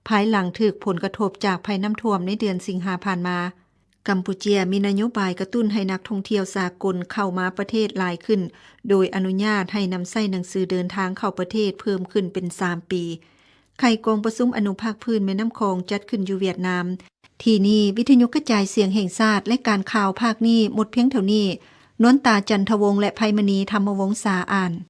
ພາຍຫຼັງຖືກຜົນກະທົບຈາກໄພນ້ຳຖ້ວມໃນເດືອນສິງຫາຜ່ານມາ. ກຳປູເຈຍມີນະໂຍບາຍກະຕຸ້ນໃຫ້ນັກທ່ອງທ່ຽວສາກົນເຂົ້າມາປະເທດຫຼາຍຂຶ້ນ, ໂດຍອະນຸຍາດໃຫ້ນຳໃຊ້ໜັງສືເດີນທາງເຂົ້າປະເທດເພີ່ມຂຶ້ນເປັນສາມປີ. ໄຂກອງປະຊຸມອະນຸພາກພື້ນແມ່ນ້ຳຂອງຈັດຂຶ້ນຢູ່ຫວຽດນາມ. ທີ່ນີ້, ວິທະຍຸກະຈາຍສຽງແຫ່ງຊາດ ແລະ ການຂ່າວພາກນີ້ໝົດພຽງເທົ່ານີ້. ນວນຕາ ຈັນທະວົງ ແລະ ໄພມະນີ ທຳມະວົງສາ ອ່ານ.